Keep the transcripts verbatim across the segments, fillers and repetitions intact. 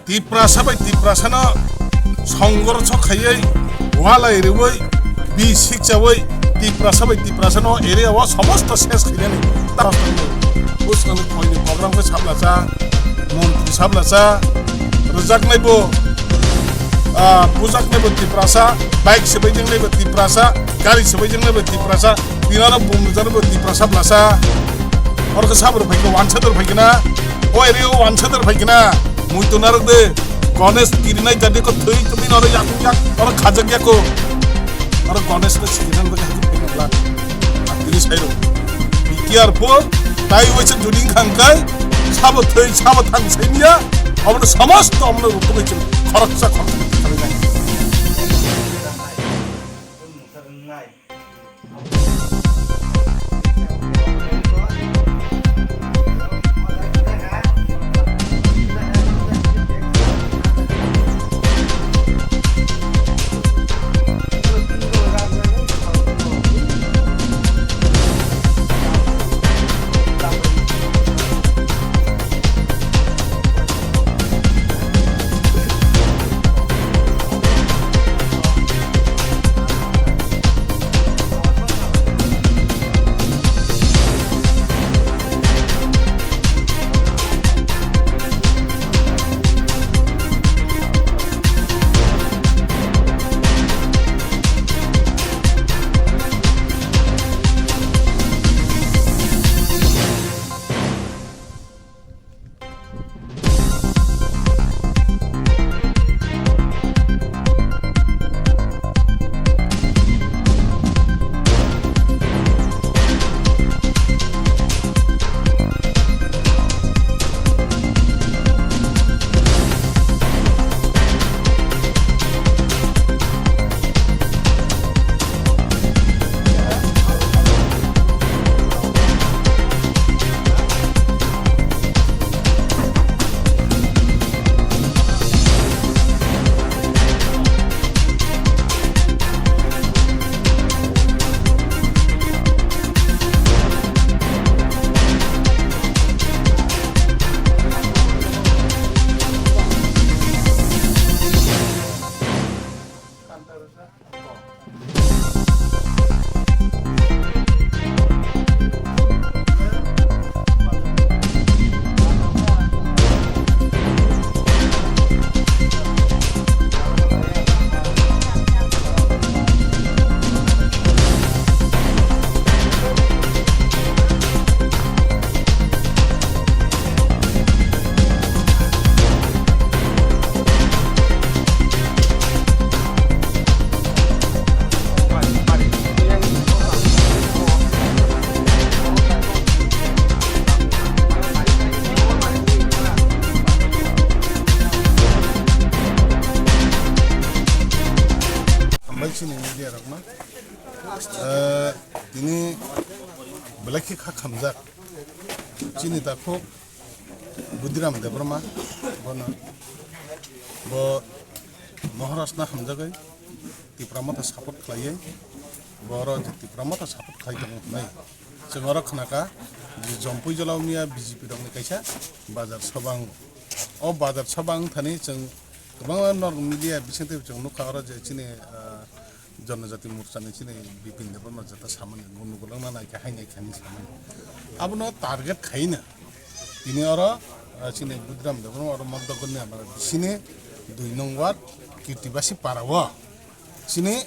Tiprasa bai Tiprasano songorso khaiwi, walai rwui, bi sikchaui, Tiprasa bai Tiprasano area o somosto ses khainani taros tangwi. Bwskango khoini program khe saplacha, montri saplacha, rwjaknaibo, ah, bujaknaibo Tiprasa, bike swbaijaknaibo Tiprasa, gari swbaijaknaibo Tiprasa, tinano bumjaknaibo Tiprasa blasa. Oro khe sabro phaikhe, wansador phaikhe na, o area o wansador phaikhe na. Mui to narwk de, Ganesh kirinai jadi ko thwi tumi noro yakung yak, oro khajak yako. Oro Ganesh no sikinan bwkha hajik pina glak. Tini sairo. Be careful, tai waisa juding khangkai, sabo thwi, sabo thang saimya, omono somosto omono rukungwi chwng khoroksa khoroksa kharinai. Hambai chini media rokno. Eh, tini belai khe kha khamjak. Chini takhuk Budiram Debbarma bono, bo Maharashtra hamjagwi Tipra Motha support khlaiwi, bo oro je Tipra Motha support khlai tongo hwnwi chwng oro khnakha je Jompui Jola wngya B J P rokni kaisa bazar sabha wngo. O bazar sabha wngthani chwng kwbangma norok media bisingtwi chwng nukha oro je chini, ah, Jonojati Morchani chini Bipin Debbarma jata samani, gunu golongna naikha, hai naikha hinwi samani. Abono target khaina tini oro, ah, chini Budiram Debbarma oro Mokdagorni amar bisini dui nong ward Kirtibasi para o chini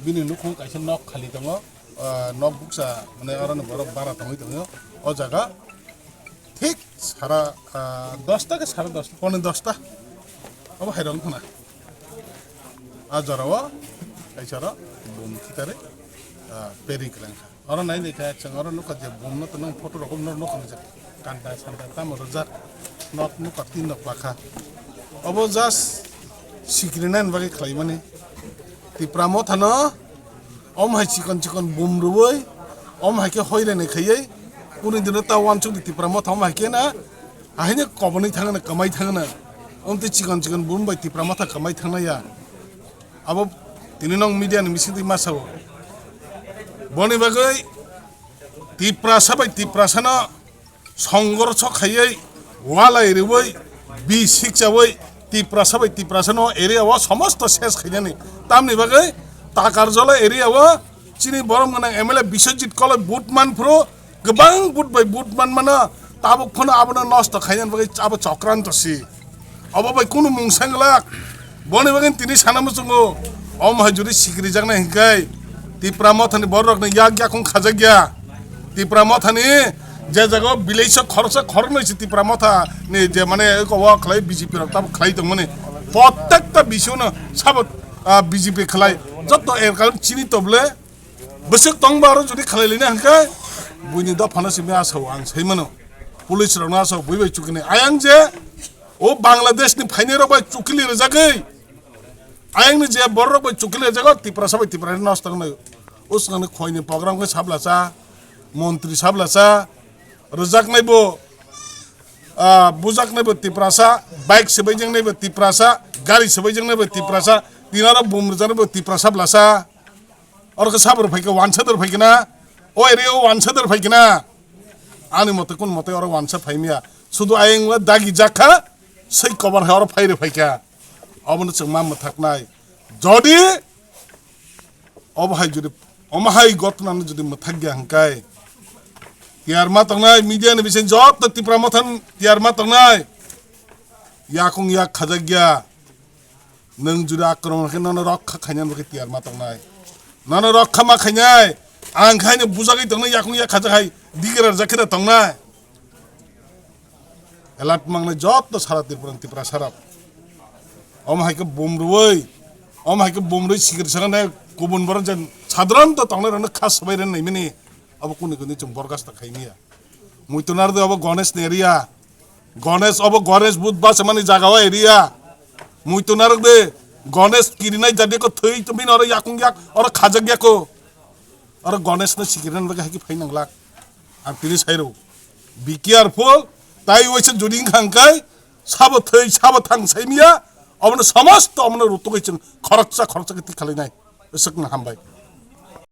bini nukhung kaisa nok khali tongo, ah, nok buksa mane oro ni borok bara tongwi tongo. O jaga thik sara, ah, dosta ke sara dosta, pone dosta. Obo hai rong khna. A jora o kaisa ro bum khitare, ah, peri kwrang kha. Oro nai nai kha chwng oro nukha je bum no tongo photo rok no nukha je kanta santa tamo rwjak nok nukha tin nok bakha. Obo just sikrinani bagwi khlai mani. Tipra Motha no Om hai chikon chikon bum rwui, om hai khe hoirenai khaiwi, kuni dino ta uansuk di Tipra Motha om hai khe na, ahai no kobonwi thangna, kwmai thangna. Om tei chikon chikon bum bai Tipra Motha kwmai thangna ya. Abo tini nong media ni bising twi ma sao. Boni bagwi Tiprasa bai Tiprasano songorso khaiwi, walai rwui, bi sikchaui, Tiprasa bai Tiprasa no area o somosto ses khainani. Tamni bagwi Takarjala area o chini borom gwnang M L A Biswajit Koloi vote man phuru, kwbang vote bai vote man mano, tabuk phano abono nosto khainani bagwi abo chokranto si. Obo bai kunu mung sanglak. Boni bagwi tini sana muchungo. Om hai juri sikrijaknai hinkai Tipra Mothani bororokni yak yakung khajakya. Tipra Mothani je jaga village o khoroksa khoroknwi se Tipra Mothani je mane eko wa khlai B J P rok tamo khlai tongmani. Protekta bisio no sabo, ah, B J P khlai. Jotto erkal chini toble. Bwswk tongba aro jodi khlai lina hinkai buini dophano simi asao ang saimano. Police rokno asao bui bai chukini. Ayang je o Bangladesh ni phainai rok bai chukili rwjagwi. Ayang ni je borok rok bai chukili rwjago Tiprasa bai Tiprasa nosto wngnai. O swkangni khoini program khe sablasa, montri sablasa, rwjaknai bo, ah, bujaknai bo Tiprasa, bike swbaijaknai bo Tiprasa, gari swbaijaknai bo Tiprasa, tinaro bum rwjaknai bo Tiprasa blasa. Oro khe sabor phaikha, wansador phaikha na? O area o wansador phaikha na? Ani mote kun mote oro wansa phaimya. Sudu ayang dagi jakha, sei kobar hai oro phaire phaikha. Obono chwng ma mwthaknai. Jodi obo hai jodi, omo hai gotnano jodi mwthakya hwnkai, tiyar ma tongnai, media ni bising jotto Tipra Mothan tiyar ma tongnai. Yakung yak khajakya. Nwng jodi akromon khe nono rokha khainani bagwi tiyar ma tongnai. Nono rokha ma khainai. Ang khaino bujagwi tongnai, yakung yak khajak hai digirar jak kheno tongnai. Alert mangnai jotto sara Tripura ni Tiprasa rok. Omo hai khe bum rwui, omo hai khe bum rwui sikir saknai kubun borok je sadharanto tongnai rokno kha swbai rwna naimani. Abo kuni kuni chwng borgasta khaimya. Muitu narwdi obo Ganesh ni area. Ganesh obo Ganesh Budh bachmani jaga o area. Muitu narwkdi Ganesh kirinai jadi ko thwi tumi oro yakung yak oro khajak yako. Oro Ganesh no sikirna bagwi hai khe phai nanglak. Ang tini sairo. Be careful. Tai waisa jodi wngkha hwnkai sabo thwi sabo thang saimya. Obono samasto obono rutugwi chwng khoroksa khoroksa khe thik khlainai. Swkno hambai.